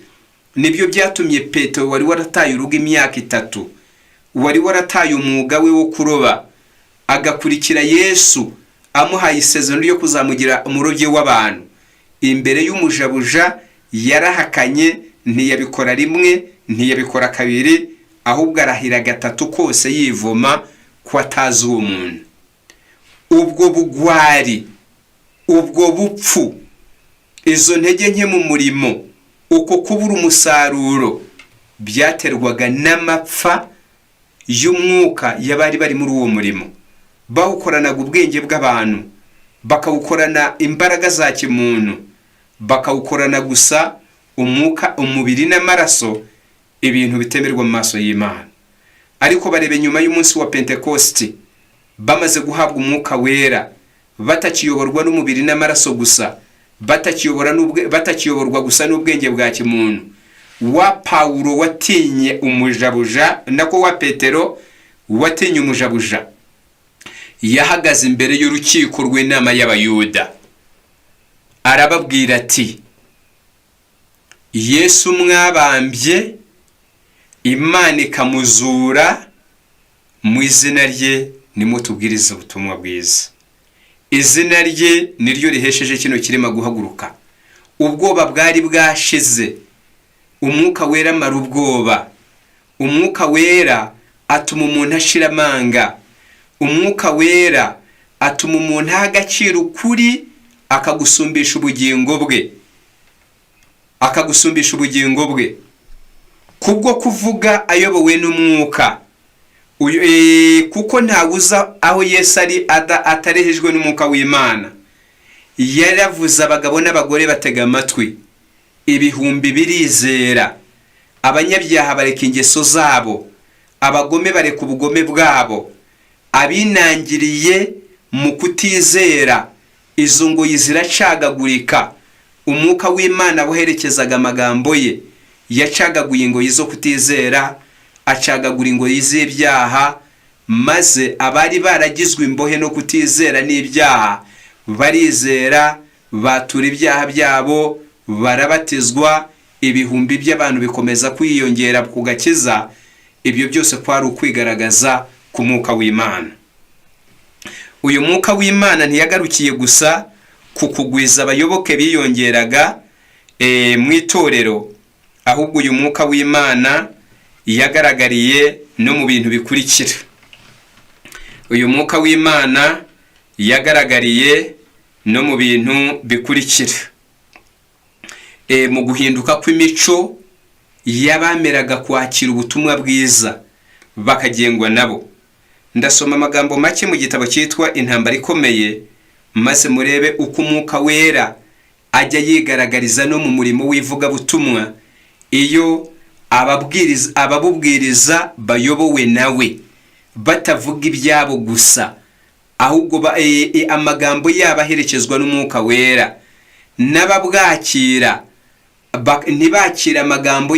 Nibyo byatumye Petero, wari warataye urugo imyaka 3, wari warataye umwuga we wo kuroba, agakurikira Yesu amuhaye isezerano ryo kuzamugira umurobyi w'abantu, imbere y'umujabuja yarahakanye. Ntiyabikora rimwe, ntiyabikora kabiri, ahubwo arahira gatatu kose yivuma ko atazi uwo muntu. Ubwo bugwari, ubwo bupfu, izo ntege nke mu murimo, uko kubura umusaruro, byaterwaga n'amapfa y'umwuka y'abari bari muri uwo murimo. Bawukoranaga ubwenge bw'abantu, bakawukorana imbaraga za kimuntu, bakawukorana gusa umwuka, umubiri n'amaraso, ibintu bitemerwa mu maso y'Imana. Ariko barebe nyuma y'umunsi wa Pentekosti, bamaze guhabwa Umwuka Wera, batakiyoborwa n'umubiri n'amaraso gusa, batakiyoborwa gusa n'ubwenge bwa kimuntu. Wa Pawulo watinye umujabuja, nako wa Petero watinye umujabuja, yahagaze imbere y'urukiko rw'inama y'Abayuda, arababwira ati: "Yesu mwabambye, Imana ikamuzura, mu izina rye nimwo tubwiriza ubutumwa bwiza. Izina rye niryo rihesheje kino kirema guhaguruka." Ubwoba bwari bwashize. Umwuka Wera amara ubwoba. Umwuka Wera atuma umuntu ashira amanga. Umwuka Wera atuma umuntu aha agaciro ukuri, akagusumbisha ubugingo bwe, akagusumbisha ubugingo bwe kubwo kuvuga ayobowe n'Umwuka. Kuko ntawuza aho Yesu ari atarehejwe n'Umwuka w'Imana. Yaravuze, abagabo n'abagore batega amatwi, ibihumbi birizera, abanyabyaha bareka ingeso zabo, abagome bareka ubugome bwabo, abinangiriye mu kutizera, izo ngoyi ziracagagurika. Umwuka w'Imana waherekezaga amagambo ye, yacagaguye ingoyi zo kutizera, acagagura ingoyi z'ibyaha, maze abari baragizwe imbohe no kutizera n'ibyaha barizera, batura ibyaha byabo, barabatizwa, ibihumbi by'abantu bikomeza kwiyongera ku gakiza. Ibyo byose kwari ukwigaragaza ku Mwuka w'Imana. Uyu Mwuka w'Imana ntiyagarukiye gusa ku kugwiza abayoboke biyongeraga mu itorero, ahubwo uyu Mwuka w'Imana yagaragariye no mu bintu bikurikira. Uyu Mwuka w'Imana yagaragariye no mu bintu bikurikira: mu guhinduka kw'imico y'abameraga kwakira ubutumwa bwiza bakagengwa nabo. Ndasoma amagambo make mu gitabo cyitwa Intambara Ikomeye, maze murebe uko Umwuka Wera ajya yigaragariza no mu murimo w'ivugabutumwa iyo ababubwiriza bayobowe nawe, batavuga ibyabo gusa, ahubwo amagambo yabo aherekezwa n'Umwuka Wera, n'ababwakira ntibakire amagambo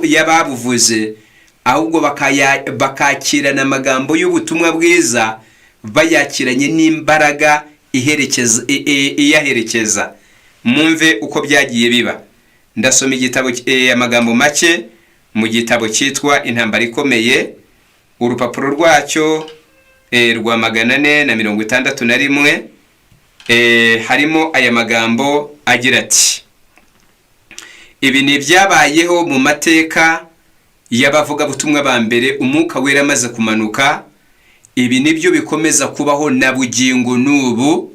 y'ababuvuze, ahubwo bakakirana amagambo y'ubutumwa bwiza bayakiranye n'imbaraga iyaherekeza. Mwumve uko byagiye biba. Ndasoma igitabo, amagambo make mu gitabo cyitwa Intambara Ikomeye, urupapuro rwacyo rwa 461. Harimo aya magambo agira ati: "Ibi ni ibyabayeho mu mateka y'abavugabutumwa ba mbere Umwuka Wera amaze kumanuka. Ibi nibyo bikomeza kubaho na bugingo n'ubu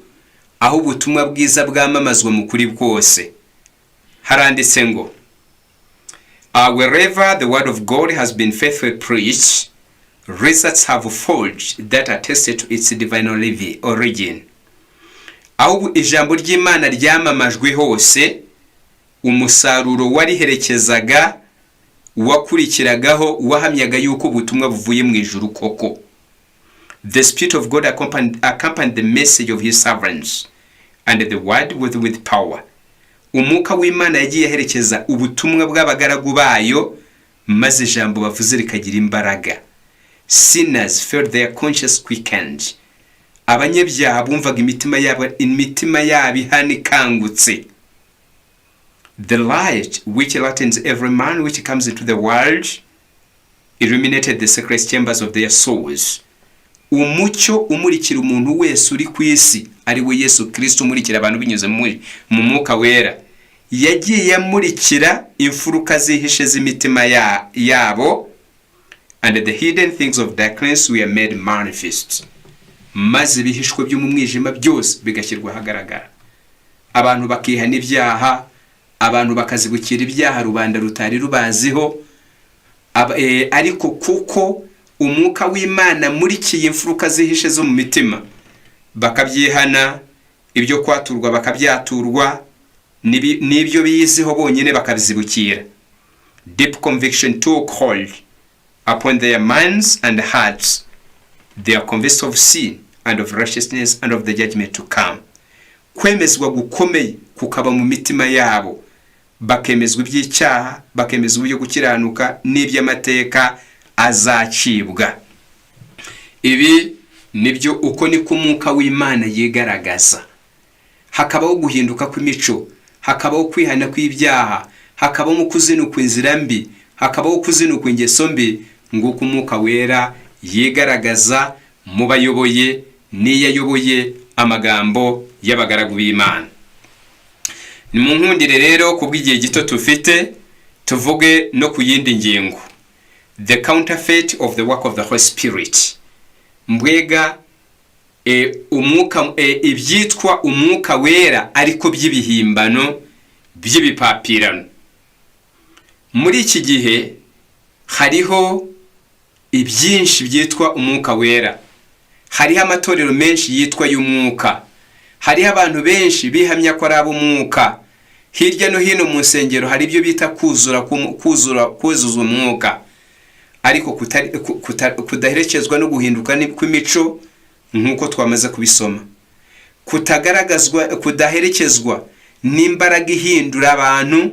aho ubutumwa bwiza bwamamazwa mu kuri bwose." Haranditse ngo: "Wherever the word of God has been faithfully preached, results have followed that attested to its divine origin." Aho ijambo ry'Imana ryamamajwe hose, umusaruro wariherekezaga, wakurikiragaho, wahamyaga yuko ubutumwa buvuye mu ijuru koko. "The Spirit of God accompanied the message of his servants, and the word with power." Umwuka w'Imana yagiye aherekeza ubutumwa bw'abagaragu bayo, maze ijambo bavuze rikagira imbaraga. "Sinners felt their conscience quickened." Abanyabyaha bumvaga imitima yabo ihana, ikangutse. "The light which lightens every man which comes into the world illuminated the secret chambers of their souls." Umucyo umurikira umuntu wese uri ku isi, ari we Yesu Kirisito umurikira abantu binyuze mu Mwuka Wera, yagiye amurikira imfuruka zihishe z'imitima yabo. "And the hidden things of darkness were made manifest." Maze ibihishwe byo mu mwijima byose bigashyirwa ahagaragara, abantu bakihana ibyaha, abantu bakazibukira ibyaha rubanda rutari rubaziho. Ariko kuko Umwuka w'Imana amurikiye imfuruka zihishe zo mu mitima, bakabyihana, ibyo kwaturwa bakabyaturwa, n'ibyo biyiziho bonyine bakabizibukira. "Deep conviction took hold." upon their minds and hearts. They are convinced of sin and of righteousness and of the judgment to come. Kwemezwa gukomeye kukaba mu mitima yabo, bakemezwa iby'icyaha, bakemezwa ibyo gukiranuka n'iby'amateka azacibwa. Ibi nibyo, uko niko Umwuka w'Imana yigaragaza, hakabaho guhinduka kw'imico, hakabaho kwihana kw'ibyaha, hakabaho kuzinukwa inzira mbi, hakabaho kuzinukwa ingeso mbi. Nguko Umwuka Wera yigaragaza mu bayoboye n'iyo ayoboye amagambo y'abagaragu b'Imana. Ni mu nkundire rero, kubw'igihe gito tufite, tuvuge no ku yindi ngingo, the counterfeit of the work of the Holy Spirit. Mbwega umwuka, ibyitwa Umwuka Wera ariko by'ibihimbano, by'ibipapirano. Muri iki gihe hariho ibyinshi byitwa Umwuka Wera, hariho amatorero menshi yitwa y'umwuka, hariho abantu benshi bihamya ko ari ab'umwuka. Hirya no hino mu nsengero hari ibyo bita kuzura, kuzura, kuzuza umwuka, ariko kudaherekezwa no guhinduka kw'imico nk'uko twamaze kubisoma, kutagaragazwa, kudaherekezwa n'imbaraga ihindura abantu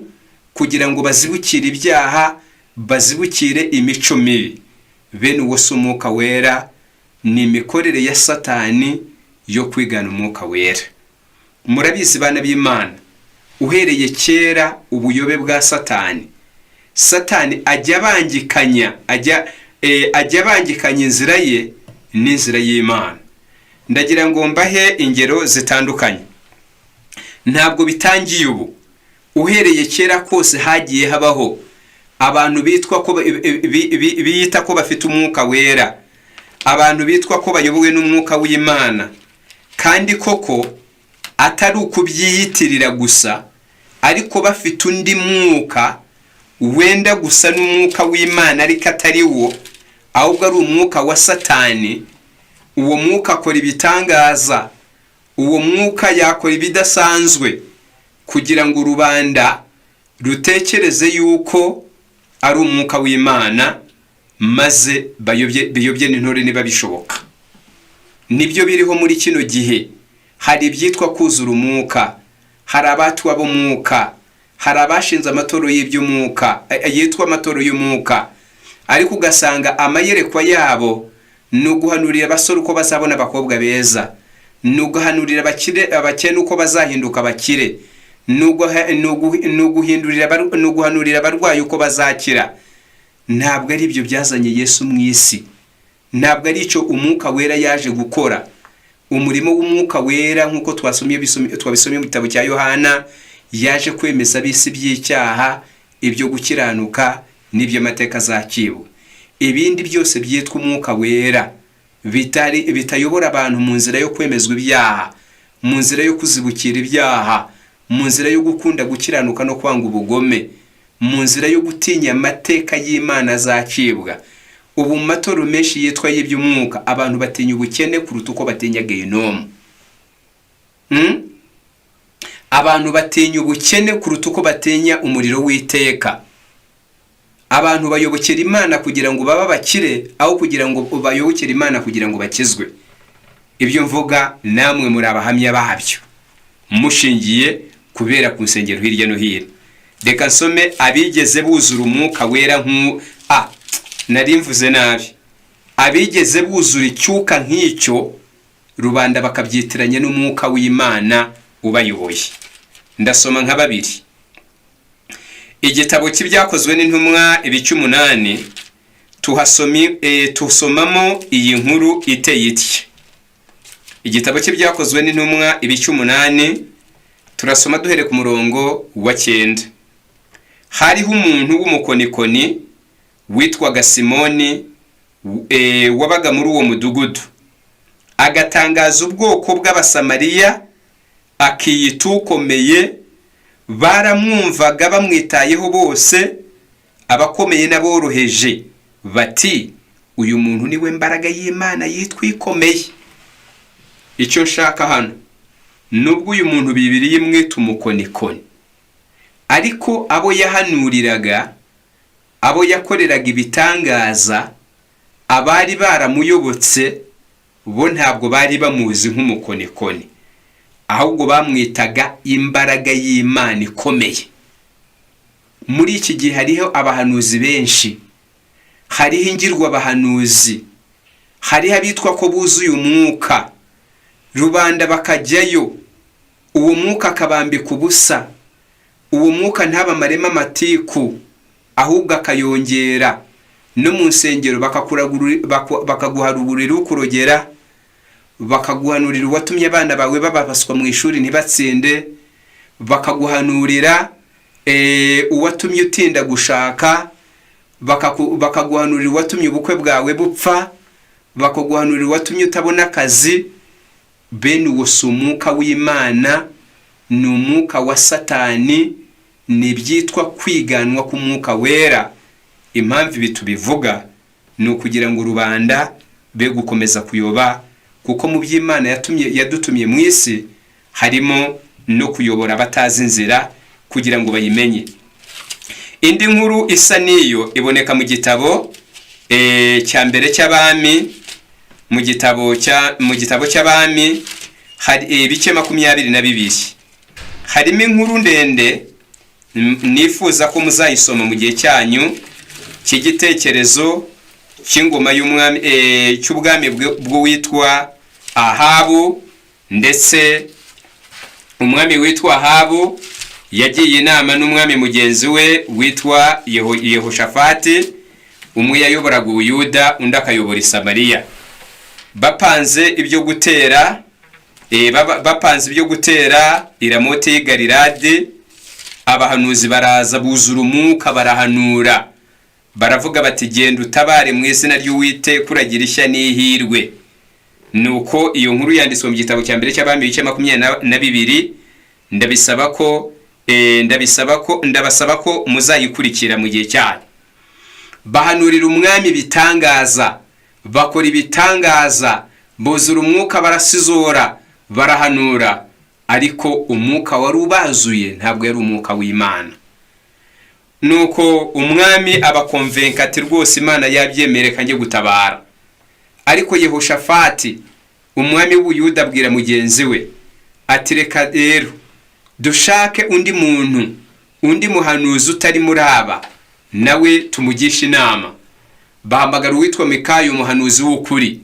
kugira ngo bazibukire ibyaha, bazibukire imico mibi. Bene uwo si Umwuka Wera, ni imikorere ya Satani yo kwigana Umwuka Wera. Murabizi, bana b'Imana, uhereye kera ubuyobe bwa Satani, Satani ajya abangikanya inzira ye n'inzira y'Imana. Ndagira ngo mbahe ingero zitandukanye. Ntabwo bitangiye ubu, uhereye kera kose hagiye habaho abantu bitwa ko biyita ko bafite Umwuka Wera, abantu bitwa ko bayobowe n'Umwuka w'Imana, kandi koko atari ukubyiyitirira gusa, ariko bafite undi mwuka wenda gusa n'Umwuka w'Imana, ariko atari wo, ahubwo ari umwuka wa Satani. Uwo mwuka akora ibitangaza, uwo mwuka yakora ibidasanzwe kugira ngo rubanda rutekereze yuko ari Umwuka w'Imana, maze biyobye n'intore niba bishoboka. Nibyo biriho muri kino gihe. Hari ibyitwa kuzura umwuka, hari abatuwa b'umwuka, hari abashinze amatoro y'iby'umwuka, yitwa amatoro y'umwuka, ariko ugasanga amayerekwa yabo ni uguhanurira abasore uko bazabona abakobwa beza, ni uguhanurira abakene uko bazahinduka abakire, ni uguhanurira abarwayi uko bazakira. Ntabwo ari ibyo byazanye Yesu mu isi, ntabwo ari icyo Umwuka Wera yaje gukora. Umurimo w'Umwuka Wera, nk'uko twabisomye mu gitabo cya Yohana, yaje kwemeza ab'isi by'icyaha, ibyo gukiranuka n'iby'amateka azacibwa. Ibindi byose byitwa Umwuka Wera bitayobora abantu mu nzira yo kwemezwa ibyaha, mu nzira yo kuzibukira ibyaha, mu nzira yo gukunda gukiranuka no kwanga ubugome, mu nzira yo gutinya amateka y'Imana azacibwa. Ubu mu matorero menshi yitwa y'iby'umwuka, abantu batinya ubukene kuruta uko batinya gehinomu. Abantu batinya ubukene kuruta uko batinya umuriro w'iteka. Abantu bayobokera Imana kugira ngo babe abakire, aho kugira ngo bayobokere Imana kugira ngo bakizwe. Ibyo mvuga namwe muri abahamya babyo, mushingiye kubera ku nsengero hirya no hino. Reka nsome abigeze buzura Umwuka Wera nk'u a nari mvuze nabi, abigeze buzura icyuka nk'icyo, rubanda bakabyitiranya n'Umwuka w'Imana ubayoboye. Ndasoma nka babiri. Igitabo cy'Ibyakozwe n'Intumwa, ibice 8, tusomamo iyi nkuru iteye itya. Igitabo cy'Ibyakozwe n'Intumwa, ibice 8, turasoma duhere ku murongo wa 9. Hariho umuntu w'umukonikoni witwaga Simoni, wabaga muri uwo mudugudu, agatangaza ubwoko bw'Abasamariya, akiyita ukomeye. Baramwumvaga bamwitayeho bose, abakomeye n'aboroheje, bati: "Uyu muntu niwe mbaraga y'Imana yitwa ikomeye." Icyo nshaka hano, nubwo uyu muntu Bibiliya imwita umukonikoni, ariko abo yahanuriraga Abo yakoreraga ibitangaza, abari baramuyobotse bo ntabwo bari bamuzi nk'umukonikoni, ahubwo bamwitaga imbaraga y'Imana ikomeye. Muri iki gihe hariho abahanuzi benshi, hariho ingirwabahanuzi, hariho abitwa ko buzuye umwuka, rubanda bakajyayo, uwo mwuka akabambika ubusa, uwo mwuka ntabamaremo amatiku, ahubwo akayongera. No mu nsengero bakaguharugurira ukurogera, bakaguhanurira uwatumye abana bawe bababaswa mu ishuri ntibatsinde, bakaguhanurira uwatumye utinda gushaka, bakaguhanurira uwatumye ubukwe bwawe bupfa, bakaguhanurira uwatumye utabona akazi. Bene uwo si umwuka w'Imana, ni umwuka wa Satani, ni ibyitwa kwiganwa k'Umwuka Wera. Impamvu ibi tubivuga ni ukugira ngo rubanda be gukomeza kuyoba, kuko mu by'Imana yadutumye mu isi harimo no kuyobora abatazi inzira kugira ngo bayimenye. Indi nkuru isa n'iyo iboneka mu gitabo cya mbere cy'Abami, mu gitabo cy'Abami hari ibice 22. Harimo inkuru ndende, nifuza ko muzayisoma mu gihe cyanyu, cy'igitekerezo cy'ingoma y'umwami, cy'ubwami bw'uwitwa Ahabu. Ndetse umwami witwa Ahabu yagiye inama n'umwami mugenzi we witwa Yehoshafati. Umwe yayoboraga Ubuyuda, undi akayobora Isamariya. Bapanze ibyo gutera Iramoti y'i Galiladi. Abahanuzi baraza buzura umwuka, barahanura, baravuga bati: "Genda utabare mu izina ry'Uwiteka, uragira ishya n'ihirwe." Nuko iyo nkuru yanditswe mu gitabo cya mbere cy'Abami, ibice 22. Ndabasaba ko muzayikurikira mu gihe cyayo. Bahanurira umwami ibitangaza, bakora ibitangaza, buzura umwuka, barasizora, barahanura, ariko umwuka wari ubazuye ntabwo yari umwuka w'Imana. Nuko umwami abakonvenka ati: "Rwose Imana yabyemere, njye gutabara." Ariko Yehoshafati, umwami w'Ubuyuda, abwira mugenzi we ati: "Reka rero dushake undi muntu, undi muhanuzi utari muri aba, nawe tumugishe inama." Bahamagara uwitwa Mikayo, umuhanuzi w'ukuri.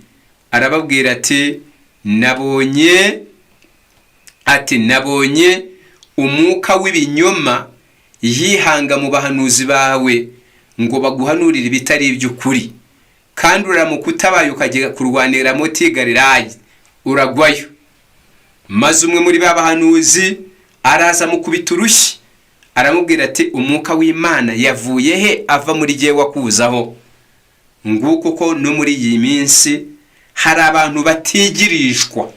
Arababwira ati: "Nabonye umwuka w'ibinyoma yihanga mu bahanuzi bawe ngo baguhanurire ibitari iby'ukuri, kandi uramuka utabaye ukajya kurwanira Ramoti Galilaya uragwayo." Maze umwe muri ba bahanuzi araza, amukubita urushyi, aramubwira ati: "Umwuka w'Imana yavuye he ava muri gihe wakuzaho?" Nguko ko no muri iyi minsi hari abantu batigirishwa,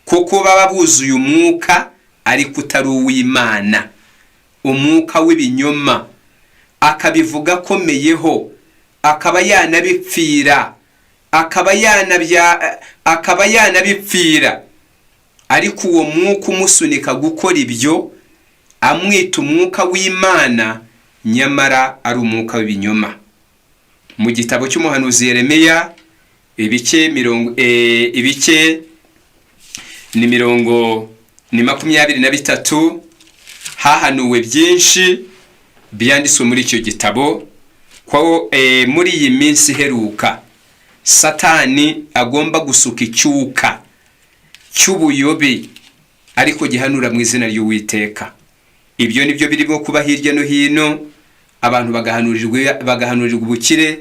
kuko baba buzuye umwuka ariko utari uw'Imana, umwuka w'ibinyoma, akabivuga akomeyeho, akaba yanabipfira, akaba yanabipfira, ariko uwo mwuka umusunika gukora ibyo amwita umwuka w'Imana, nyamara ari umwuka w'ibinyoma. Mu gitabo cy'umuhanuzi Yeremiya, ibice ni mirongo ni 23, hahanuwe byinshi byanditswe muri icyo gitabo ko muri iyi minsi iheruka Satani agomba gusuka icyuka cy'ubuyobe, ariko gihanura mu izina ry'Uwiteka. Ibyo ni byo birimo kuba hirya no hino. Abantu bagahanurirwa ubukire,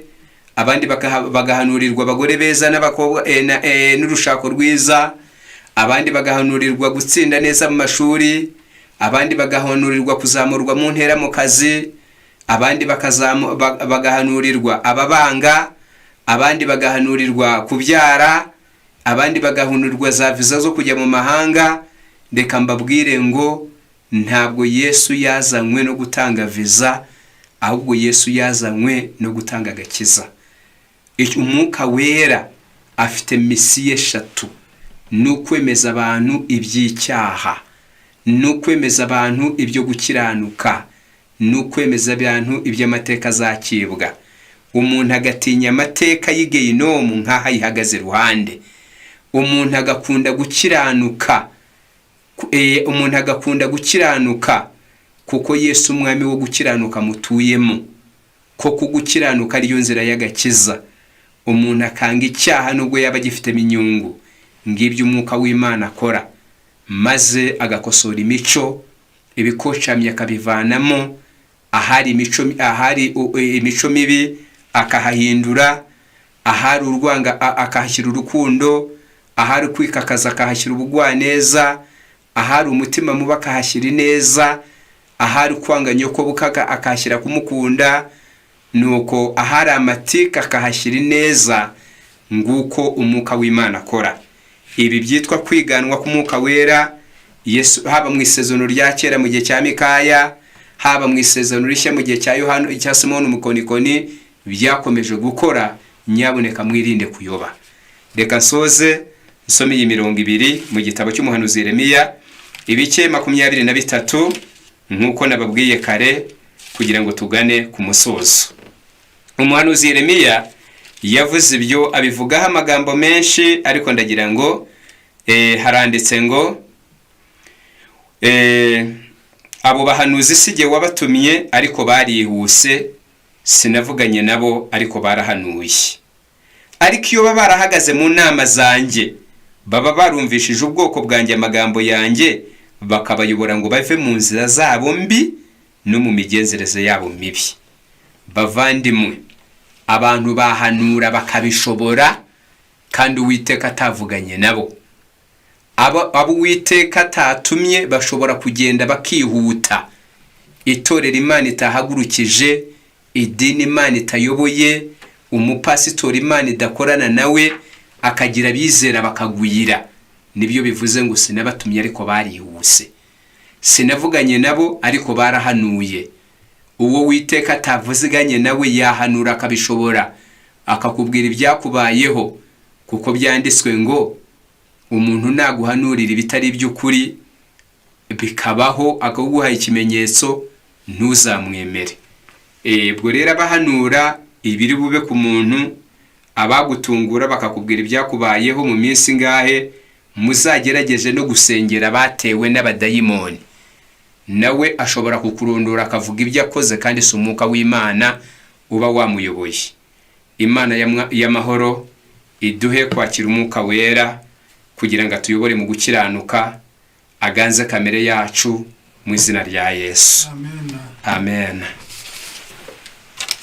abandi bagahanurirwa abagore beza n'abakobwa n'urushako rwiza, abandi bagahanurirwa gutsinda neza mu mashuri, abandi bagahanurirwa kuzamurwa mu ntera mu kazi, abandi bagahanurirwa ababanga, abandi bagahanurirwa kubyara, abandi bagahanurirwa za viza zo kujya mu mahanga. Reka mbabwire ngo ntabwo Yesu yazanywe no gutanga viza, ahubwo Yesu yazanywe no gutanga agakiza. Umwuka Wera afite mission eshatu: ni ukwemeza abantu iby'icyaha, ni ukwemeza abantu ibyo gukiranuka, Ni ukwemeza abantu iby'amateka azacibwa. Umuntu agatinya amateka y'igehinomu nk'aho ayihagaze iruhande. Umuntu agakunda gukiranuka, umuntu agakunda gukiranuka kuko Yesu umwami wo gukiranuka mutuyemo, ko kugukiranuka ariyo nzira y'agakiza. Umuntu akanga icyaha nubwo yaba agifitemo inyungu. Ngibyo umwuka w'Imana akora, maze agakosora imico, ibikocamye akabivanamo, ahari imico mibi akahahindura, ahari urwanga akahashyira urukundo, ahari kwikakaza akahashyira ubugwaneza, ahari umutima mubi akahashyira ineza, ahari kwanga nyokobukwe akahashyira kumukunda, nuko ahari amatika akahashyira ineza. Nguko umwuka w'Imana akora. Ibi byitwa kwiganwa k'umwuka wera. Yesu, haba mu isezerano rya kera mu gihe cya Mikaya, haba mu isezerano rishya mu gihe cya Yohana, cya Simoni umukonikoni, byakomeje gukora. Nyaboneka mwirinde kuyoba. Reka nsoze nsome iyi mirongo ibiri mu gitabo cy'umuhanuzi Yeremiya, ibice 23, nk'uko nababwiye kare, kugira ngo tugane ku musozo. Umuhanuzi Yeremiya yavuze ibyo, abivugaho amagambo menshi, ariko ndagira ngo haranditse ngo abo bahanuzi si jye wabatumye, ariko barihuse, sinavuganye nabo, ariko barahanuye. Ariko iyo baba barahagaze mu nama zanjye, baba barumvishije ubwoko bwanjye amagambo yanjye, bakabayobora ngo bave mu nzira zabo mbi no mu migenzereze yabo mibi. Bavandimwe, abantu bahanura bakabishobora kandi Uwiteka atavuganye nabo. Abo Uwiteka atatumye bashobora kugenda bakihuta. Itorero Imana itahagurukije, idini Imana itayoboye, umupasitori Imana idakorana nawe, akagira abizera bakagwira. Nibyo bivuze ngo sinabatumye, ariko barihuse, sinavuganye nabo, ariko barahanuye. Uwo Witeka atavuziganye nawe yahanura akabishobora, akakubwira ibyakubayeho, kuko byanditswe ngo umuntu naguhanurira ibitari iby'ukuri bikabaho, akaguha ikimenyetso, ntuzamwemere. Ubwo rero abahanura ibiri bube ku muntu, abagutungura bakakubwira ibyakubayeho mu minsi ingahe, muzagerageze no gusengera batewe n'abadayimoni. Nawe ashobora kukurondora akavuga ibyo akoze, kandi si umwuka w'Imana uba wamuyoboye. Imana y'amahoro iduhe kwakira umwuka wera kugira ngo atuyobore mu gukiranuka, aganze kamere yacu, mu izina rya Yesu. Amen. Amen.